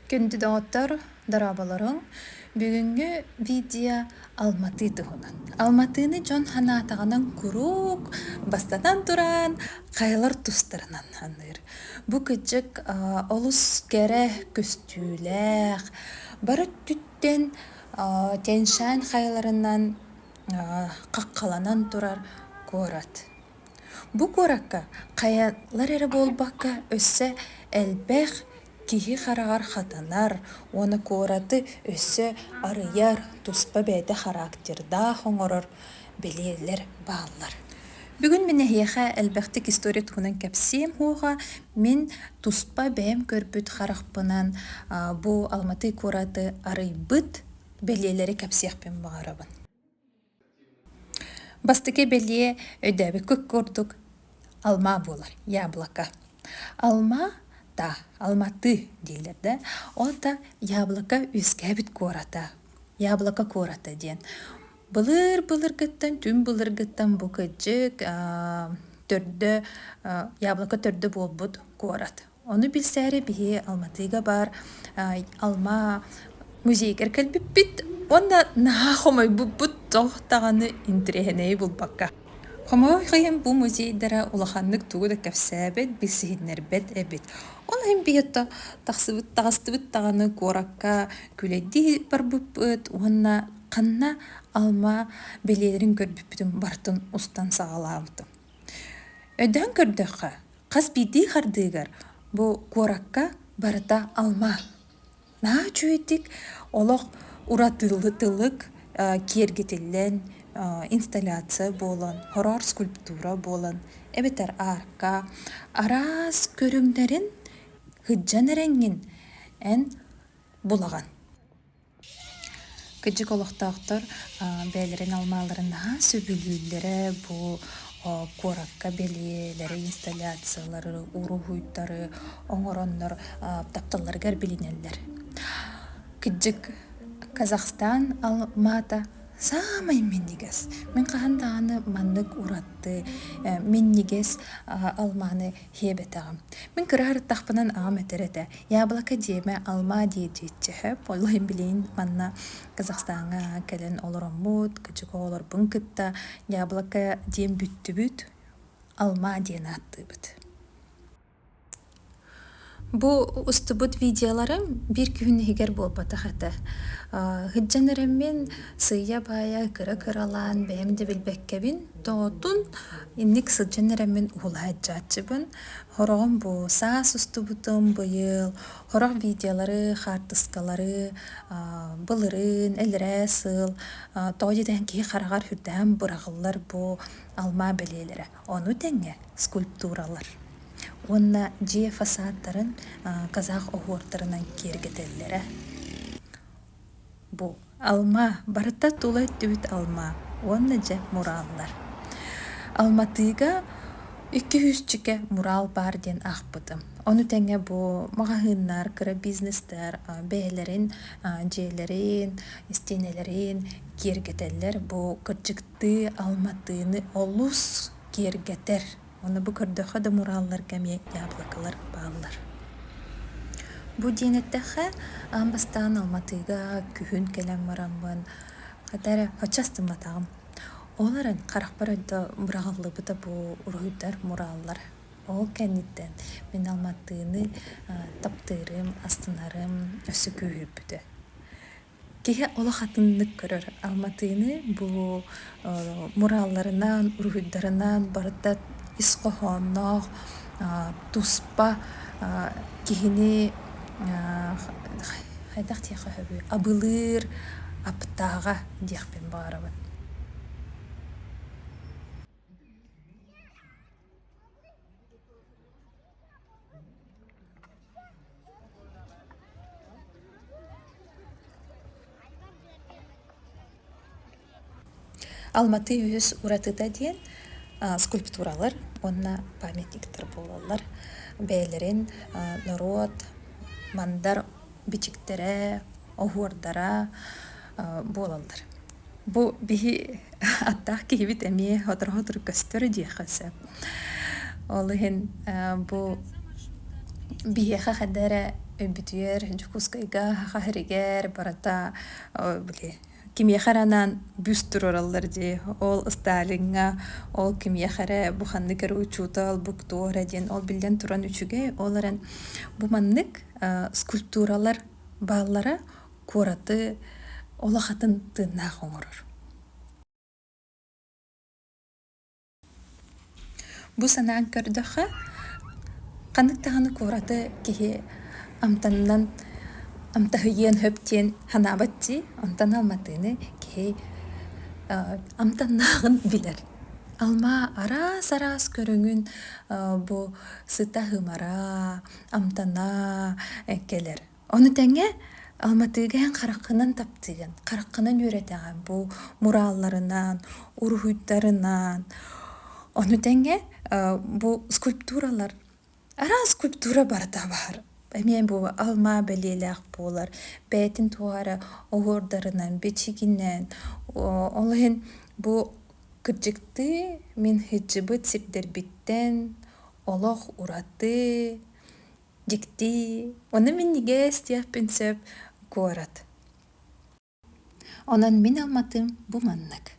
Күндү доҕоттор, дорооболоруҥ! Бүгүҥҥү видео Алматы туһунан. Алматыны дьон санаатаҕынан куруук бастатан туран хайалар тустарынан саныыр. Бу кыдьык олус кэрэ көстүүлээх, бары өттүттэн Тянь-Шань хайаларынан хаххаланан турар куорат. Бу куоракка хайалар эрэ буолбакка өссө элбэх киһи хараҕар хатанар уонна куораты өссө арыйар, туспа бэйэтэ характердаах оҥорор бэлиэлэр бааллар. Бүгүн мин эһиэхэ элбэхтик история туһунан кэпсиэм уоҕа мин туспа бэйэм көрбүт харахпынан бу Алматы куораты арыйбыт бэлиэлэри кэпсиэхпин баҕарабын. Бастакы бэлиэ өйдөөбүккүт курдук алма буолар, яблоко. Алма да, Алматы дииллэр да, ол да яблоко үөскээбит куората, яблоко куората диэн. Былыр-былыргыттан, түҥ былыргыттан бу кыдьык төрдө, яблоко төрдө буолбут куорат. Ону билсээри биһи Алматыга баар Алма музейыгар кэлбиппит уонна наһаа хомойбуппут туох даҕаны интэриэһинэйи булбакка. Хомойуох иһин бу музейдара улаханнык тугу да кэпсээбэт, билсиһиннэрбэт эбит. Ол иһин биһи тахсыбыт таҕыстыбыт даҕаны куоракка күлэйдии барбыппыт уонна ханна алма бэлиэлэрин көрбүппүтүн барытын устан саҕалаабытым. Өйдөөн көрдөххө, Хас биирдии хардыыгар бу куоракка барыта алма. Наһаа үчүгэйдик олох уратылык киэргэтиллэн, инсталляция буолан, хороор скульптура буолан, эбэтэр арка араас көрүҥнэрин сылдьан эрэҥҥин эн булаҕын. Кырдьык олохтоохтор бэйэлэрин алмааларын наһаа сөбүлүүллэрэ бу куоракка бэлиэлэри, инсталляциялары, уруһуйдары оҥороннор тапталларыгар билинэллэр. Кырдьык Казахстан алмаата саамай минньигэс. Мин хаһан даҕаны маннык ураты минньигэс алмааны сиэбэтэҕим. Мин кыра сырыттахпынан аҕам этэр этэ: «Яблоко диэмэ, алма диэ диэччи сөп. Ол иһин билигин манна Казахстаҥҥа кэлэн олороммут, кырдьык оҕолорбун кытта яблоко диэн бүттүбүт, алма диэн ааттыыбыт. Бу устубут видеоларым биир күһүн иһигэр буолбатах этэ. Сылдьан эрэммин сыыйа-баайа кыра-кыралаан бэйэм да билбэккэбин тоҕотун инник сылдьан эрэммин уһула сылдьааччыбын. Сороҕум бу саас устубутум быйыл, сорох видеолары, хаартыскалары былырыын, элэрээ сыл тоҕо диэтэххинэ киһи хараҕар сүрдээх быраҕыллар бу алма бэлиэлэрэ. Ону тэҥэ скульптуралар уонна дьиэ фасадтарын казах оһуордарынан киэргэтэллэрэ. Бу алма барыта тула өттүбүт алма уонна дьэ мураллар. Алматыга икки сүүсчэкэ мурал баар диэн аахпытым. Ону тэҥэ бу маҕаһыыннар, кыра бизнестэр бэйэлэрин дьиэлэрин, истиэнэлэрин киэргэтэллэр. Бу кырдьыктыы Алматыны олус киэргэтэр. Ону бу көрдөххө да муралларга эмиэ яблокалар бааллар. Бу диэн эттэххэ, аан бастаан Алматыга күһүн кэлэн бараммын, хата эрэ оччо астымматаҕым. Ол эрэн харахпар өйдө быраҕыллыбыта бу уруһуйдар, мураллар. Ол кэнниттэн мин Алматыны таптыырым, астынарым өссө күүһүрбүтэ. Киһи олох атыннык көрөр. Алматыны бу муралларынан, уруһуйдарынан барыта ис хоһоонноох, туспа киһини хайдах диэххэ сөбүй, абылыыр аптааҕа диэхпин баҕарабын. Алматы үһүс уратыта диэн скульптуралар уонна памятниктар буолаллар. Бэйэлэрин норуот мандар бичиктэрэ, оһуордара буолаллар. Бу биһи аттаах киһибит эмиэ сотору-сотору көстөр диэххэ сөп. Ол иһин бу биһиэхэ хайда эрэ. өйбүтүгэр Дьокуускайга, Саха сиригэр барыта били кимиэхэ эрэ анаан бюст туруораллар дии. Ол Сталиҥҥа, ол кимиэхэ эрэ бу ханнык эрэ учуутал, бу туох эрэ диэн ол биллэн туран үчүгэй. Ол эрэн бу маннык скульптуралар бааллара куораты олох атын тыыннаах оҥорор. Бу санаан көрдөххө, ханнык даҕаны куораты киһи амтанынан амтаһыйыан сөп диэн санаабат дии. Онтон Алматыны киһи амтаннааҕын билэр. Алма араас-араас көрүҥүн бу сыта-сымара, амтана кэлэр. Ону тэҥэ Алматыга эн хараххынан таптыыгын, хараххынан үөрэтэҕин бу муралларынан, уруһуйдарынан. Ону тэҥэ бу скульптуралар, араас скульптура барыта баар. Эмиэ бу алма бэлиэлээх буолар, бэйэтин туох эрэ оһуордарынан, бичигинэн. Ол иһин бу кырдьыктыы мин сылдьыбыт сирдэрбиттэн олох ураты Дьикти, ону минньигэс диэхпин сөп куорат. Онон мин Алматым бу маннык.